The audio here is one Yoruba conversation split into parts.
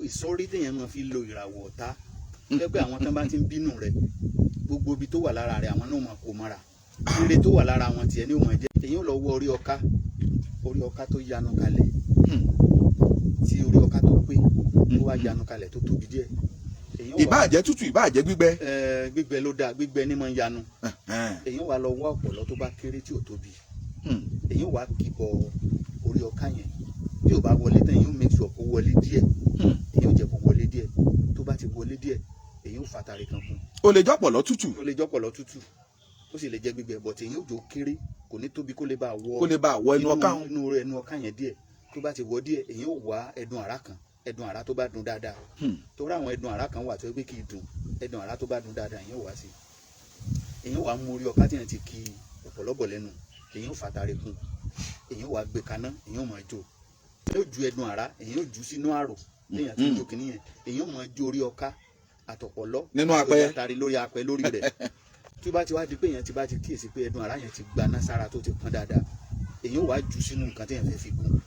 Ìsọ̀rí téèyàn máa fi lo ìràwọ̀ ọ̀tá pé àwọn tán bá ti ń bínú rẹ̀, gbogbo ibi tó wà lára rẹ̀, àwọn náà máa kó mọ́ra. Ire tó wà lára wọn tiẹ̀ ní ó máa jẹ́. Èyàn ò lọ wọ orí ọká, orí ọká tó yanu kalẹ̀, tí orí ọká tó pé, tó wá yanu kalẹ̀, tó tóbi díẹ̀. Èyàn wá- Ìbáà jẹ́ tútù, ìbáà jẹ́ gbígbẹ. Ẹ, gbígbẹ ló dáa, gbígbẹ ní máa ń yanu. Èyàn wá lọ wá ọ̀pọ̀lọ́ tó bá kéré tí ò tóbi. Èyàn wá kìbọ̀ orí ọká yẹn. Bí ò bá wọlé tán, èyàn ó make sure kó wọlé díẹ̀. Èyàn ó jẹ́ kó wọlé díẹ̀. Tó bá ti wọlé díẹ̀, èyàn ó fàtàrí kan kún. Ó lè jọ́pọ̀lọ́ tútù. Ó lè jọ́pọ̀lọ́ tútù, ó sì lè jẹ́ gbígbẹ, but èyàn ó jò kéré, kò ní tóbi, kó lè bá wọ Kó lè bá wọ ẹnu ọká hùn. Inú ẹnu ọká yẹn díẹ̀. Tó bá ti wọ díẹ̀, èyàn ó wá ẹdun àrá kan, ẹdun àrá tó bá dùn dáadáa, torí àwọn ẹdun àrá kan wà tó yẹ pé kì í dùn. Ẹdun àrá tó bá dùn dáadáa, èyàn ó wá sí, èyàn ó wá mú orí ọká tí yẹn ti ki ọ̀pọ̀lọpọ̀ lẹ́nu, èyàn ó fàtàrí kún, èyàn ó wá gbé kaná, èyàn ó máa jó. Èyàn ó ju ẹdun àrá, èyàn ó jù sínú àrò téèyàn ti ń jó kìíní yẹn. Èyàn ó máa jó orí ọká àtọ̀pọ̀lọ́ Nínú apẹ. Àtàrí lórí apẹ lórí rẹ̀. Tó bá ti wá di pé èyàn ti bá ti kíyèsí pé ẹdun àrá yẹn ti gbaná sára, tó ti pọ́n dáadáa, èyàn ó wá jù sínú nǹkan téèyàn fẹ́ fi gún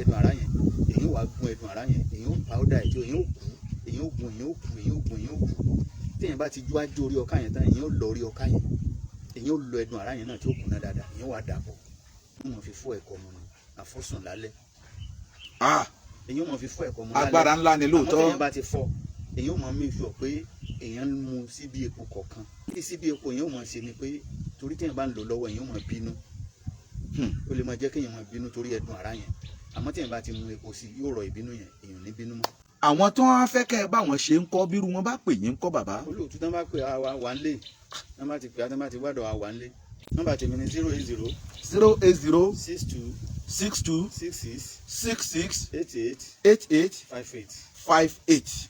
ẹdun àrá yẹn. Èyàn ó wá gún ẹdun àrá yẹn, èyàn ó powder ẹ̀ tí èyàn ó kú, èyàn ó gún, èyàn ó kú, èyàn ó gún, èyàn ó kú. Téèyàn bá ti ju ájú orí ọká yẹn tán, èyàn ó lọ orí ọká yẹn, èyàn ó lọ ẹdun àrá yẹn náà tí ó kúnná dáadáa, èyàn ó wá dàpọ̀, wọ́n máa fi fọ́ ẹ̀kọ́ mu ni àfọ́sùn lálẹ́. Ah. Èyàn ó máa fi fọ́ ẹ̀kọ́ mu lálẹ́. Agbára ńlá ni Àmọ́ lóòótọ́. Téèyàn bá ti fọ́, èyàn ó máa make sure pé èyàn ń mu síbi epo kọ̀ọ̀kan. Kí síbi epo èyàn ó máa ṣe ni pé torí téèyàn bá ń lò lọ́wọ́, èyàn ó máa bínú. Ó lè máa jẹ́ kéèyàn máa bínú torí ẹdun àrá yẹn. Àmọ́ téèyàn bá ti mu epo sí, yóò rọ ìbínú yẹn, èyàn ò ní bínú mọ́. Àwọn tó wá fẹ́ kẹ́ ẹ bá wọn ṣe ń kọ́, bírú wọn bá pè yín ń kọ́, bàbá? Olóòtú, tán bá pè á, wà ń lé. Tán bá ti pè á, tán bá ti gbádùn, á wà ń lé. Nọ́mbà tèmi ni 080 080 62 62 66 66 88 88 58. 58.